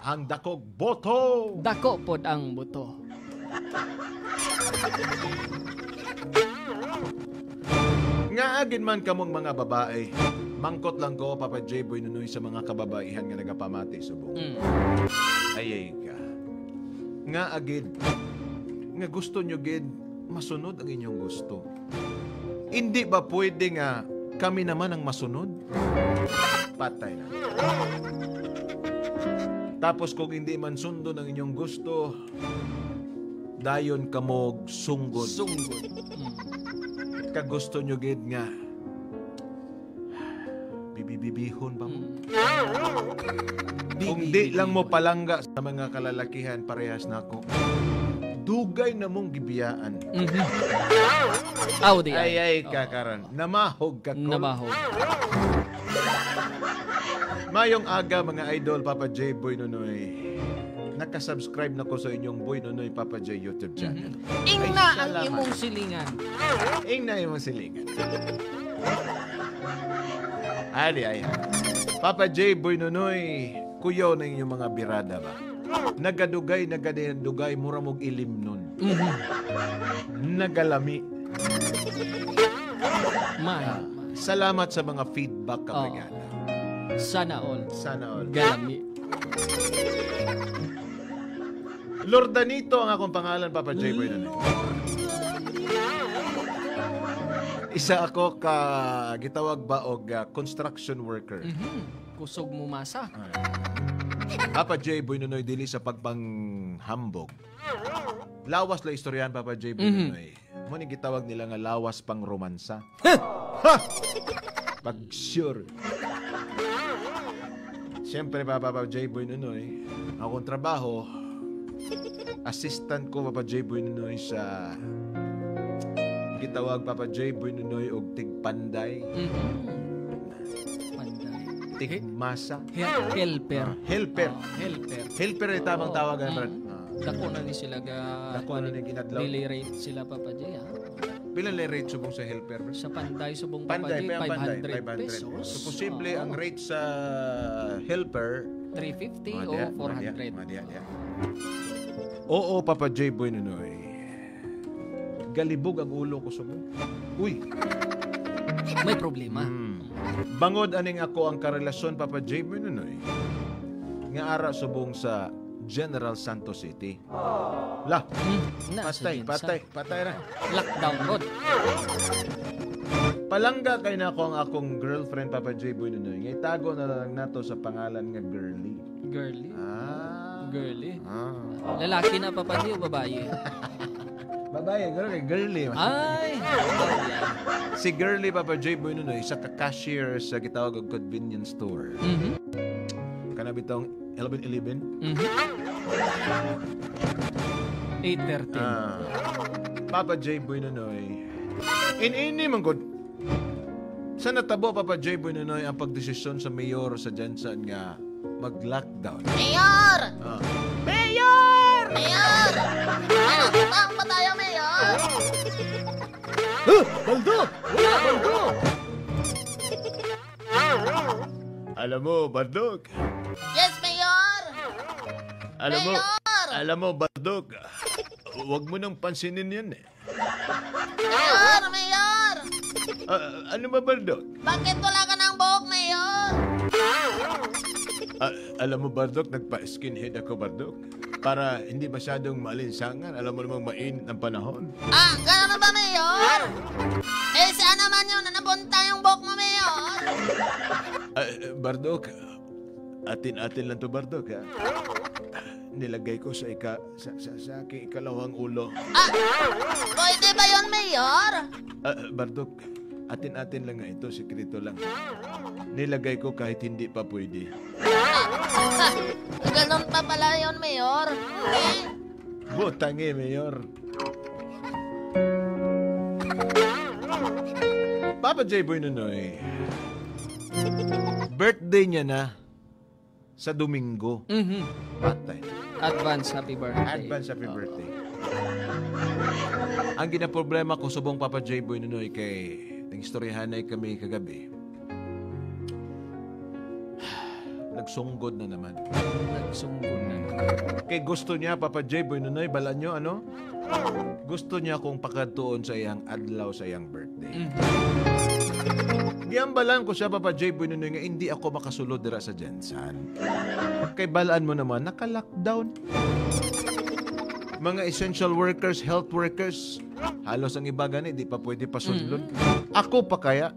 Ang dakog boto. Dako pod ang buto. Nga agin man kamong mga babae. Mangkot lang ko, Papa J. Boy Nunoy, sa mga kababaihan nga nagapamati subong. Ayay ka. Nga agid. Nga gusto nyo gid, masunod ang inyong gusto. Hindi ba pwede nga kami naman ang masunod? Patay na. Tapos kung hindi man sundon ang inyong gusto, dayon kamog sunggod. Sunggod. Kagusto nyo gid nga bibibibihon pa mo. Kung di lang mo palangga sa mga kalalakihan, parehas na ako. Dugay na mong gibiyaan. Aw, di ay. Ay, ay, kakaran. Namahog ka ko. Namahog. Mayong aga, mga idol, Papa J. Boy Nunoy. Nakasubscribe na ko sa inyong Boy Nunoy Papa J YouTube channel. Ingna Ay, ang salamat. imong silingan. Ingna imong silingan. Ali, ay. Papa J. Boy Nunoy, kuyaw na inyong mga birada ba? Nagadugay, nagadugay, mura mog ilim nun. Nagalami. May. Salamat sa mga feedback, kabrigada. Sana all. Sana all. Galami. Lordanito ang akong pangalan, Papa J. Boy Nunoy. Isa ako ka gitawag ba og construction worker. Kusog mo masa. Papa J. Boy Nunoy, dili sa pagpanghambog. Lawas la istoryahan, Papa J. Boy Nunoy. Mo ni gitawag nila nga lawas pang romansa. Ha! Pag sure. Siyempre, Papa J. Boy Nunoy, akong trabaho, assistant ko, Papa J. Boy Nunoy, sa gitawag, Papa J. Boy Nunoy, og tigpanday. Panday. Tigmasa. Helper. Helper. Helper. Helper ay tamang tawag, Brad. Dako na ni sila ga Dako na ni ginadlaw. Daily rate sila, Papa J. Ha? Pila le rate subong sa helper, bro? Sa panday subong, Papa Panday, J, pa ang panday, 500 500 pesos. So posible ang rate sa helper 350 mga o diya, mga diya, 400. mga diya, diya. Oo, Papa J. Boy Nunoy. Galibog ang ulo ko subong. Uy. May problema. Bangod aning ako ang karelasyon, Papa J. Boy Nunoy, nga ara subong sa General Santos City. La, Na, patay, sa patay, patay na. Lockdown road. Palangga kay nako ang akong girlfriend, Papa J. Boy Nunoy. Nga itago na lang nato sa pangalan nga Girly. Girly. Ah. Girly. Ah. Lalaki na, Papa J, o babae? Babae, gano'n kay Girly. Ay! Si Girly, Papa J. Boy Nunoy, isa ka cashier sa gitawag og convenience store. Kana bitong 11:11? 8:13. Ah. Papa J. Boy Nunoy. In-ini man gud. Sa natabo, Papa J. Boy Nunoy, ang pagdesisyon sa mayor sa Jensen nga mag-lockdown. Mayor! Ah. Mayor! Mayor! Ano, tang pa tayo, Mayor? Huh! Baldo! Wala, Baldo! Alam mo, Bardok. Yes, Mayor! Alam mo, Mayor! alam mo, Bardok. Huwag mo nang pansinin yan eh. Mayor! Mayor! Ano ba, Bardok? Bakit wala ka ng buhok, Mayor? Alam mo, Bardok, nagpa-skinhead ako, Bardok. Para hindi masyadong maalinsangan. Alam mo namang mainit ang panahon. Ah, gano'n na ba, Mayor? Eh, saan naman yun? Napunta yung buhok mo, Mayor? Bardok, atin-atin lang to, Bardok, ha? Nilagay ko sa sa aking ikalawang ulo. Ah, pwede ba yun, Mayor? Bardok, atin-atin lang nga ito, sikreto lang. Nilagay ko kahit hindi pa pwede. Ganun pa pala yun, Mayor. Eh? Butangi, Mayor. Papa J. Boy Nunoy, birthday niya na sa Domingo. Patay. Advance happy birthday. Advance happy birthday. Ang ginaproblema ko subong, Papa J. Boy Nunoy, kay nag-istoryahanay kami kagabi. Nagsunggod na naman. Nagsunggod. Kay gusto niya, Papa J. Boy Nunoy, balaan nyo, ano? Gusto niya kong pakadtuon sa iyang adlaw sa iyang birthday. Giambalan ko siya, Papa J. Boy Nunoy, nga hindi ako makasulod dira sa Jensan. Kay balaan mo naman, naka-lockdown. Mga essential workers, health workers, halos ang iba gani, di pa pwede pasudlon. Ako pa kaya?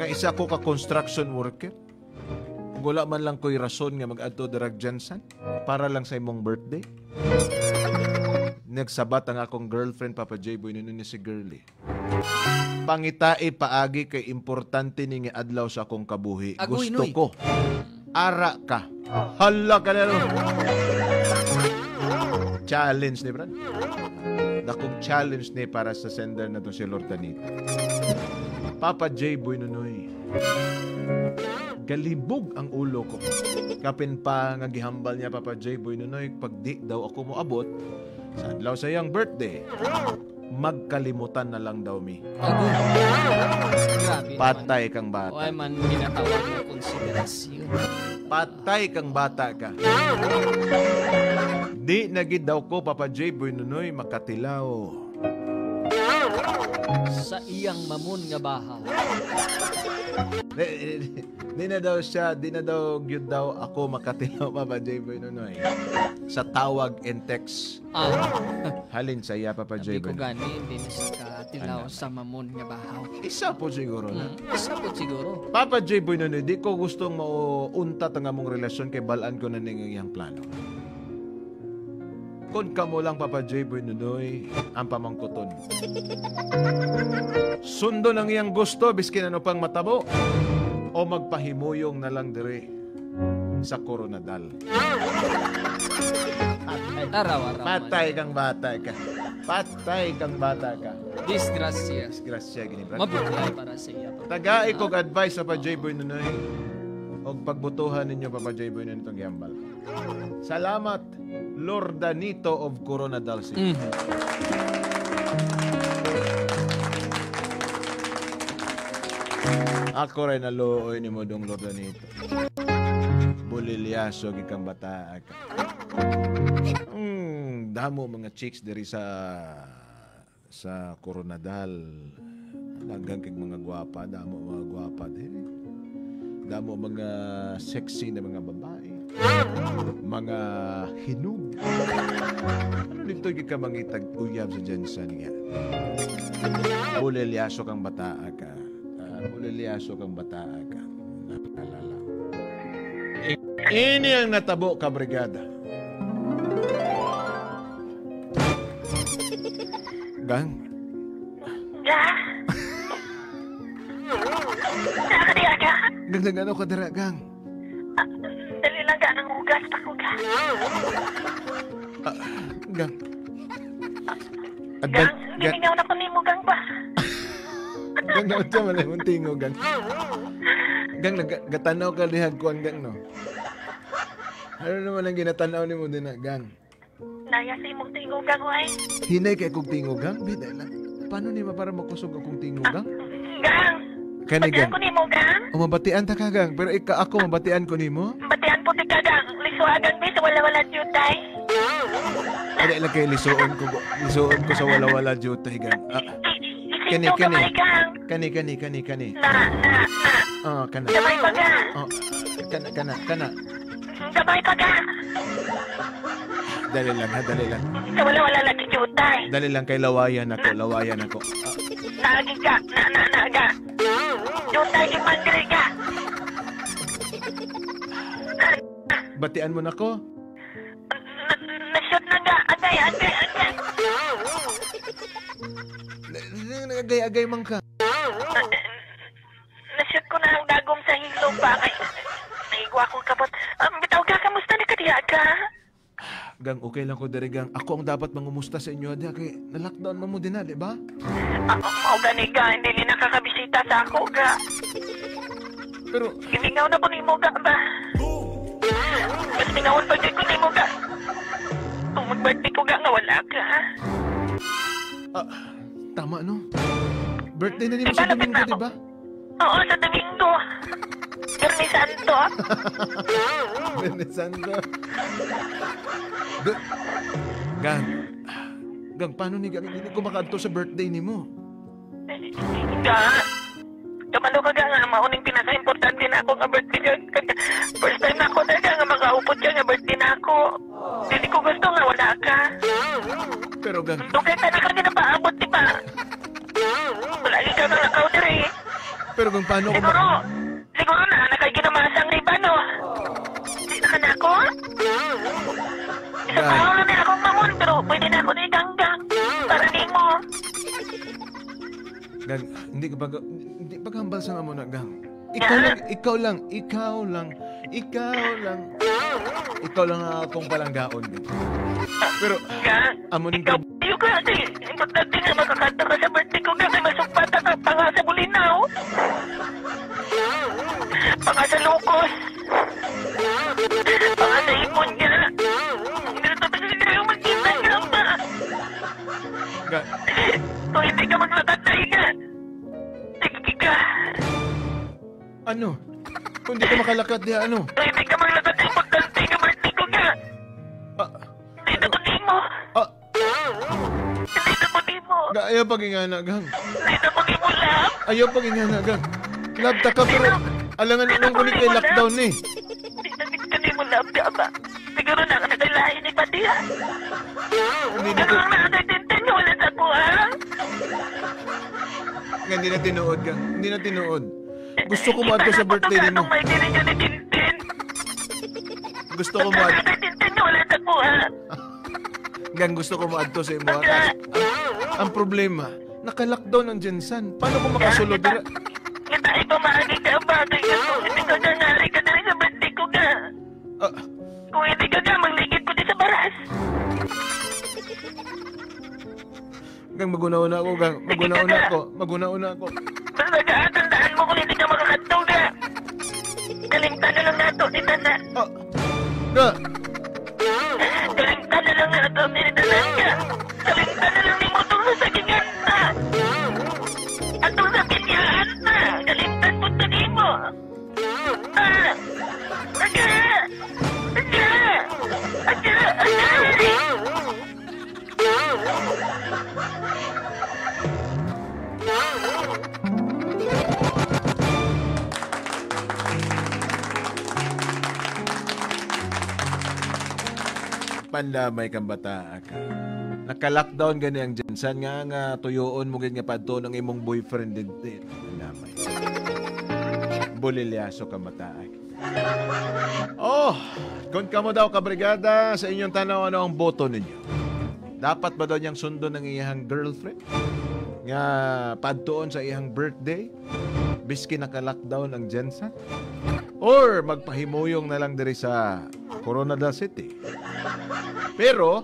Nga isa ko ka construction worker. Wala man lang ko'y rason nga mag-adto dirag Jensan para lang sa imong birthday. Nagsabat ang akong girlfriend, Papa J. Boy, nun ni si Girlie. Pangitai paagi kay importante ni nga adlaw sa akong kabuhi. Agoy, gusto Noy. Ko. Ara ka. Hala ka na. Challenge ni Brad. Dakong challenge ni para sa sender na to si Lordanita. Papa J. Boy Nunoy. Galibog ang ulo ko. Kapin pa nga gihambal niya, Papa J. Boy Nunoy, pag di daw ako moabot sa adlaw sa iyang birthday, magkalimutan na lang daw mi. Agoy. Grabe naman. Patay kang bata. Way man ginatawag na konsiderasyon. Patay kang bata ka. Di na gid daw ko, Papa J. Boy Nunoy, makatilaw sa iyang mamon nga bahaw. Di na daw siya, di na daw gyud daw ako makatilaw, Papa J. Boy Nunoy, sa tawag and text. Halin sa iya, Papa J. Sabi ko Boy. gani, hindi na siya katilaw sa mamon nga bahaw. Isa po siguro na. Isa po siguro. Papa J. Boy Nunoy, di ko gustong mauuntat ang among relasyon kay balaan ko na ning iyang plano. Kung kamo lang, Papa J. Boy Nunoy, ang pamangkuton. Sundon ang iyang gusto, biskin ano pang matabo, o magpahimuyong na lang dire sa Koronadal. Araw-araw. Patay kang bata ka. Patay kang bata ka. Disgrasya. Disgrasya, gini, Brad. Mabuhay para sa iya. Tagay kog advice sa Papa J. Boy Nunoy. Og pagbutuhan ninyo, Papa J. Boy Nunoy, itong gihambal. Salamat, Lordanito of Koronadal City. Ako rin naluoy ni mo dong Lordanito. Bulilyaso gikang bataa ka. Damo mga chicks diri sa Koronadal. Hanggang kay mga gwapa, damo mga gwapa diri. Damo mga sexy na mga babae. Mga hinug. Ano dito ka mangitag uyab sa Jensen nga? Bulilyaso kang bataa ka. Bulilyaso kang bataa ka. Nakalala. Ini ang natabo ka, brigada. Gang? Ga? Nakakadiya ka? Gang, nag-ano ka dira, gang? Dali lang ga, ang hugas pa ko ga. Gang. Gang, gimingaw na ko ni mo, gang ba? Gang, naunsa man lang imong tingo, gang. Gang, gatanaw ka dihag kuan, gang, no? Ano naman ang ginatanaw ni mo din na, gang? Naya sa imong tingo, gang, way. Hinay kay kong tingo, gang? Bida lang. Paano ni ma para makusog akong tingo, gang? Gang! Kani, Batian gang? ko ni mo, gang? O, mabatian ta ka, gang. Pero ika ako, mabatian ko nimo? Batian po ti ka, gang. Lisuagan, bis, wala-wala jutay. Ay, lang kay lisuon ko. Lisuon ko sa wala-wala jutay, gang. Kani, Isinto kani. gamay, gang. Kani, kani, kani, kani. Na, na, na. Oh, kana. Gamay pa, gang. Oh, kana, kana, kana. Gamay pa, gang. Dali lang, ha, dali lang. Sa wala-wala lagi jutay. Dali lang kay lawayan ako, lawayan ako. Naagi ka, na, na, na, ga. Jutay, imandre ka. Batian mo na ko? Na-shoot na ga. Agay, agay, agay. Nagagay-agay man ka. Na-shoot ko na ang dagom sa hilog ba? Ay, naigwa akong kabot. Bitaw ka, kamusta na kadiya ka? Gang, okay lang ko dere, gang. Ako ang dapat mangumusta sa inyo, adya. Kay na-lockdown man mo din na, di ba? Mao gani ga, hindi ni nakakabisita sa ako ga. Pero gimingaw na ko nimo ga ba? Mas mingawon pa ko nimo ga. Kung mag-birthday ko ga nga wala ka. Tama no? Birthday na nimo sa Domingo, di ba? Oo, sa Domingo. Pero Biyernes Santo. Biyernes Santo. Gang. Gang, paano ni Gang? Hindi ko makaadto sa birthday ni mo. Ga. Kamalo ka ga nga, mauning pinaka-importante na ako nga birthday. First time na ako talaga nga makaupod ka nga birthday na ako. Hindi ko gusto nga wala ka. Pero Gang... Dugay ka na ka ginapaabot, di ba? Wala ka nga nakaw diri. Pero Gang, paano ko... Siguro na, nakaginamasang iba, no? Hindi na ka na ako? Isang tao na akong mamon, pero pwede na ako na iganggang. Para di mo. Gang, hindi ka hindi paghambal sa nga mo na, Gang. Ikaw lang, ikaw lang, ikaw lang, ikaw lang akong palanggaon. Pero, Gang, amo ning ikaw, iyo ka, importante nga makakanta ka sa birthday ko, Gang, ay masukpata ka pa nga sa Bulinaw. Pa nga sa Lucos. Pa nga sa Ipon niya. Ganito talaga kayo magkita, Gang, ba? Gang. Kung hindi ka maglakatay ka, sige ka. Ano? Kung hindi ka makalakad niya, ano? Kung hindi ka maglakad, importante nga birthday ko nga. Hindi na ko di mo. Hindi na ko di mo. Ga, ayaw pag-ingana, Gang. Hindi na ko di mo, love. Ayaw pag-ingana, Gang. Love, taka, pero alangan nung kulit kay lockdown eh. Hindi na ko di mo, love, ka ba? Siguro na ka nagkailahin ni Pati, ha? Hindi na ko... Ganun na nagtintin, wala sa buha. Hindi na tinuod, Gang. Hindi na tinuod. Gusto ko maadto sa birthday nimo. Gusto ko maadto. Gang, gusto ko maadto sa imo. Ang problema, naka-lockdown ang Jensan. Paano ko makasulod dira? Kita ikaw maagi ka ba? Kung hindi ka gangalay ka diri sa birthday ko ga. Kung hindi ka ga, magligid ko di sa baras. Gang, maguna-una ako, Gang. Maguna-una ako. Maguna-una ako. Basta ga, tandaan mo kung hindi ka makakadto ga. Kalimtan na lang nato ni Tana. Ga! Kalimtan na lang nato ni Tana ga. Kalimtan na lang ni mo itong sa sagingan na. Atong sa pinyaan na. Kalimtan mo ito ni mo. Aga! Aga! Aga! Aga! Pandamay kang bata ka. Naka-lockdown gani ang Jensan nga nga tuyoon mo gid nga padto ng imong boyfriend din. Pandamay. Bolilyaso kang bata. Oh, kung kamo daw kabrigada sa inyong tanaw, ano ang boto ninyo? Dapat ba daw niyang sundon ng iyang girlfriend? Nga padtuon sa iyang birthday? Biski naka-lockdown ang Jensan? Or magpahimuyong na lang diri sa Coronadal City? Pero,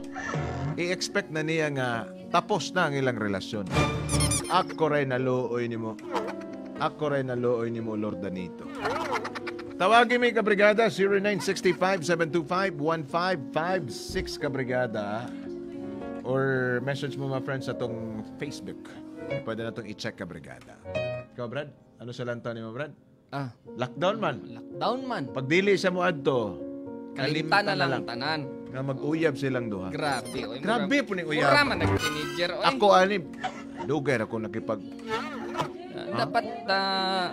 i-expect na niya nga tapos na ang ilang relasyon. Ako rin naluoy nimo. Ako rin naluoy nimo, Lordanito. Tawagin mi kabrigada, 0965-725-1556 kabrigada. Or message mo mga friends sa tong Facebook. Pwede na tong i-check kabrigada. Ikaw, Brad? Ano sa lantaw ni mo, Brad? Lockdown man. Lockdown man. Pagdili sa mo adto, kalimtan na lang tanan. Nga mag-uyab silang duha. Grabe. Oy, grabe po ni uyab. Mura man nag-teenager. Oy. Ako, ani, dugay ako nakipag... Dapat...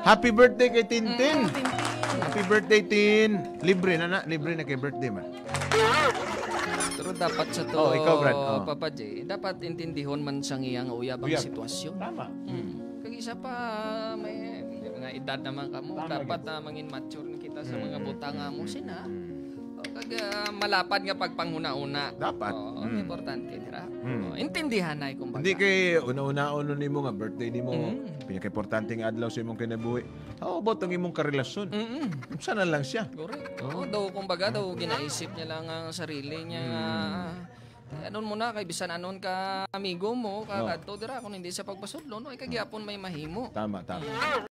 Happy birthday kay Tintin. Happy birthday, Tin. Libre na na. Libre na kay birthday man. Pero dapat sa to, ikaw, Brad. Oh. Papa J, dapat intindihon man siyang iyang uyab ang sitwasyon. Tama. Kag isa pa, may mga edad naman kamo. Tama, dapat mangin mature na kita sa mga butang mo sina. Kag malapad nga pagpanghuna-una. Dapat. Importante, dira. Intindihan na kumbaga. Hindi kay una-una nimo nga birthday nimo, pinaka-importante nga adlaw sa imong kinabuhi. How about ang imong karelasyon? Sana lang siya. Correct. Oo, daw kumbaga daw ginaisip niya lang ang sarili niya nga anon mo na kay bisan anon ka amigo mo ka kadto dira kung hindi siya pagpasudlo no ay kagyapon may mahimo. Tama, tama.